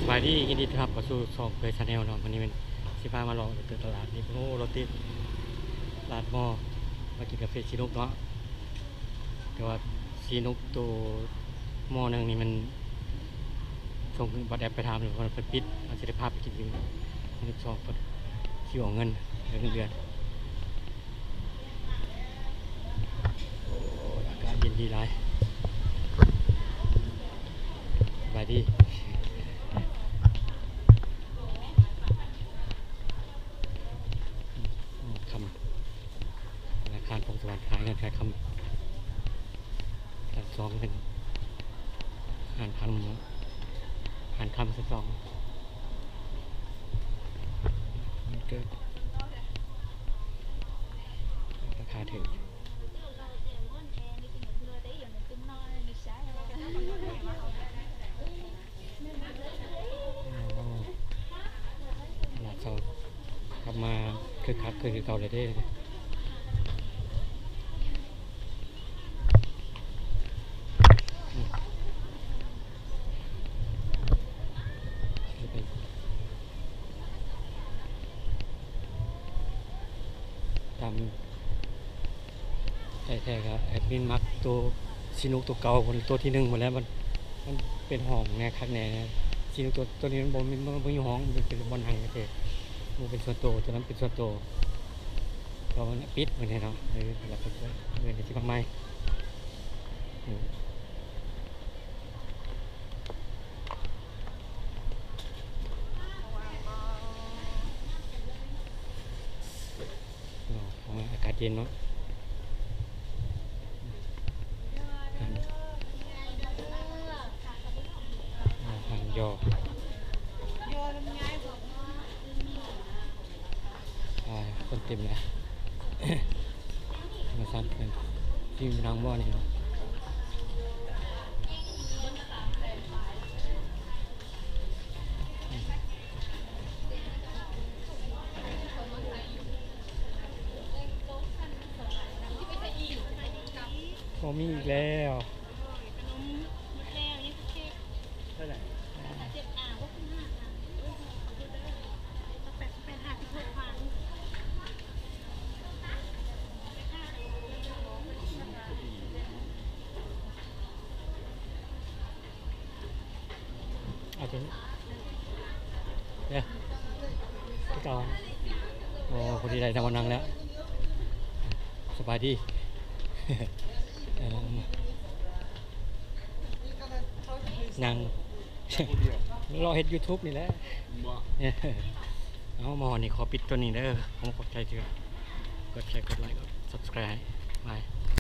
ສະບາຍດີ ຍິນດີຕ້ອນຮັບເຂົ້າສູ່ຊ່ອງເຜີຍ Channel ເນາະ. ມື້ນີ້ແມ່ນຊິພາມາເລາະຕະຫຼາດນີ້. ໂອ້ ລົດຕິດ ຕະຫຼາດມໍ່ ມາກິນກາເຟຊິນຸກເນາະ. ແຕ່ວ່າຊິນຸກໂຕມໍ່ໜຶ່ງນີ້ມັນສົ່ງບັດແອັບໄປຖາມ ແລ້ວເພິ່ນປິດ. ເຮົາຊິໄດ້ພາໄປກິນຢູ່ມື້ສອງ ເພິ່ນຊິເອົາເງິນ ເງິນເດືອນ. ໂອ້ຍ ອາກາດເຢັນດີຫຼາຍ. ສະບາຍດີ. ຄຳ ທະນາຄານພົງສະຫວັນ ຂາຍເງິນຂາຍຄຳ ຊັ້ນສອງເປັນຮ້ານຄຳເນາະ ຮ້ານຄຳຊັ້ນສອງ ມັນກໍລາຄາຖືກ. ຕະຫຼາດເຊົ້າກັບມາຄຶກຄັກຄືເກົ່າແລ້ວເດ້. ຕາມ ແທ້ໆ ກໍແອັດມິນມັກໂຕຊິນຸກໂຕເກົ່າ ໂຕທີໜຶ່ງໝົດແລ້ວ. ມັນ ມັນເປັນຫ້ອງແນ່ຄັກແນ່. ຊິນຸກໂຕ ໂຕນີ້ມັນບໍ່ມີ ມັນບໍ່ມີຫ້ອງ ມັນເປັນບ່ອນນັ່ງແທ້ໆ ມັນເປັນສ່ວນໂຕ ໂຕນັ້ນເປັນສ່ວນໂຕ ເພາະວ່າມັນປິດມື້ນີ້ເນາະ. ເອີ ແລ້ວກໍເອີ້ນຊິມາໃໝ່. ໂອ້ ອາກາດເຢັນເນາະ. ຮ້ານ ຮ້ານຍໍ່ ອ່າ ຄົນເຕັມເລີຍ. ມາຊັ້ນ ຊິນັ່ງບ່ອນນີ້ເນາະ. ບໍ່ມີອີກແລ້ວ. ເທົ່າໃດ? ເອົາຕົວນີ້ເດີ ຄືເກົ່າ. ໂອ້ ພໍດີໄດ້ທາງມານັ່ງແລ້ວ. ສະບາຍດີ. ເອີ ນັ່ງ ລໍເຮັດ YouTube ນີ້ແຫຼະ. ເອົາ ມາຮອດນີ້ຂໍປິດຕົວນີ້ເດີ. ຂໍຂອບໃຈທີ່ກົດແຊ ກົດໄລ ກົດ Subscribe ໃຫ້. ບາຍ.